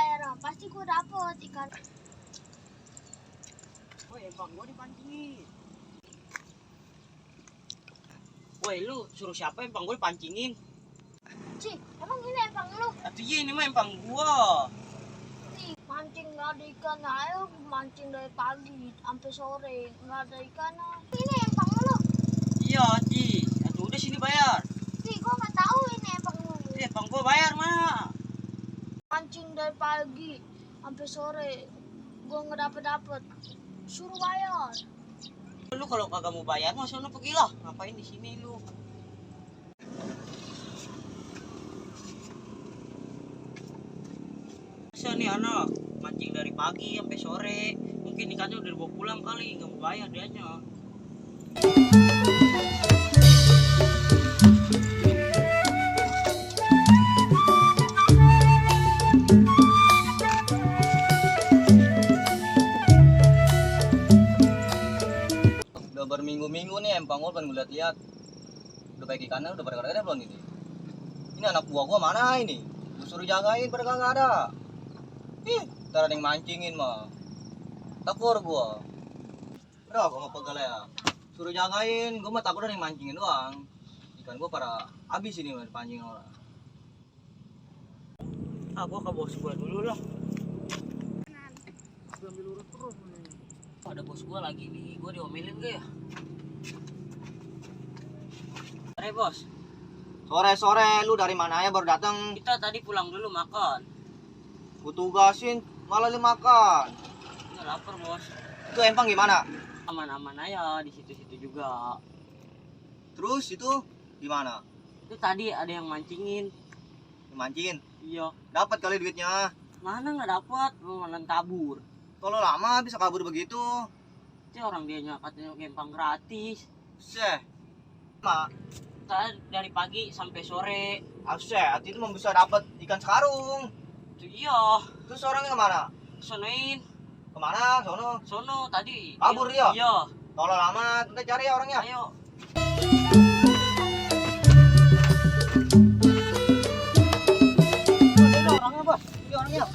bayar, pasti gue dapet ikan. Woi, empang gua dipancingin. Woi, lu suruh siapa empang gua dipancingin? Cih, emang ini empang lu? Atuh iya, ini mah empang gua. Nih, mancing nggak ada ikan, ayo mancing dari pagi sampai sore nggak ada ikan. Ini empang lu? Iya, Ci. Atuh udah sini bayar. Cih, gue nggak tahu ini empang lu. Empang gua bayar mana? Mancing dari pagi sampai sore, gue nggak dapet. Suruh bayar. Lu kalau kagak mau bayar mah sono pergi lah. Ngapain di sini lu? Masa nih anak mancing dari pagi sampai sore, mungkin ikannya udah dibawa pulang kali, nggak mau bayar dianya. Udah berminggu-minggu nih empang gua pengen gue lihat. Udah baik ikannya udah pada ada belum ini? Ini anak buah gua mana ini? Lu suruh jagain pada kagak ada. Ntar ada yang mancingin mah. Takut gua. Udah gua mau pegal ya. Suruh jagain, gua mah takut ada yang mancingin doang. Ikan gua pada habis ini mah dipancing orang. Gua ke bos gua dulu lah. Ada bos gua lagi nih, gua diomelin gak ya? Sore bos, Sore-sore lu dari mana ya baru datang? kita tadi pulang dulu makan. Gua tugasin malah lu makan. Nggak lapar bos, Itu empang gimana? aman-aman aja di situ-situ juga. Terus itu gimana? Itu tadi ada yang mancingin. Mancingin? Iya, Dapat kali duitnya. mana nggak dapat, malah kabur. Kalau lama bisa kabur begitu. Itu orang dia katanya gempang gratis. Seh. Mak, Tadi dari pagi sampai sore. Aset, itu mau bisa dapat ikan sekarung. Itu iya, Terus orangnya kemana? sonoin, Kemana? Sono. sono tadi. Kabur dia? Iya, Kalau lama, kita cari ya orangnya. ayo. Ini orangnya, Bos. Ini orangnya.